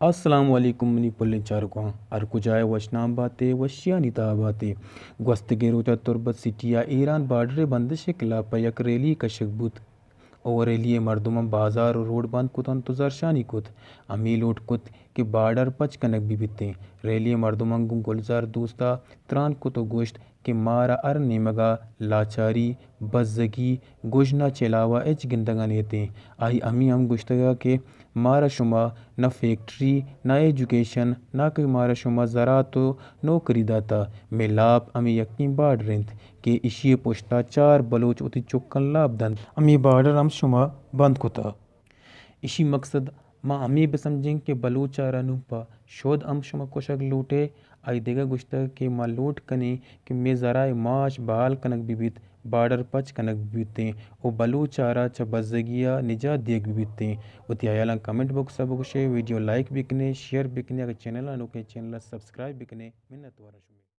السلام علیکم منی پلیں چارگواں، ہر کجا ئے وشنام باتے، وشیانی تہا باتے۔ گوستگیں روچا تربت سٹی ءَ ایران بارڈر ءِ بندش ءِ خلاف ءَ یک ریلی کشگ بوت۔ او ریلی ءِ مردماں بازار و روڈ بند کت انت و زھرشانی کت۔ ہمے لوٹ کت کہ بارڈر پچ کنگ بہ بیتیں۔ ریلی ءِ مردماں گوں گلزار دوست ءَ تران کت و گوشت کہ مارا ہر نیمگا لاچاری، بزگی، گژن ءَ چہ علاوہ ہچ گندگ ءَ نیتیں۔ آئی ہمے ہم گوشتگ کہ مارا شما نہ فیکٹری، نہ ایجوکیشن، نہ کہ مارا شما زراعت و نوکری داتا۔ مئے لاپ ہمے یکیں بارڈر انت کہ اشی ءِ پشتا چار بلوچ وتی چکاں لاپ دنت۔ ہمے بارڈر ہم شما بند کتا۔ اشی مقصد ما ہمے بہ سمجھیں کہ بلوچ ءَ را نوں پہ شود ہم شما کشگ لوٹ ئے۔ آئی دگہ گوشتگ کہ ما لوٹ کنیں کہ مئے ذرائع معاش بحال کنگ بہ بیت، بارڈر پچ کنگ بہ بیتیں و بلوچ ءَ را چہ بزگی ءَ نجات دیگ بہ بیتیں۔ وتی ہیالاں کمنٹ باکس ءَ بگوشے، ویڈیو لائک بکنے، شیئر بکنے، اگہ چینل ءَ نوکیں چینل ءَ سبسکرائب بکنے۔ منت وار شمئے۔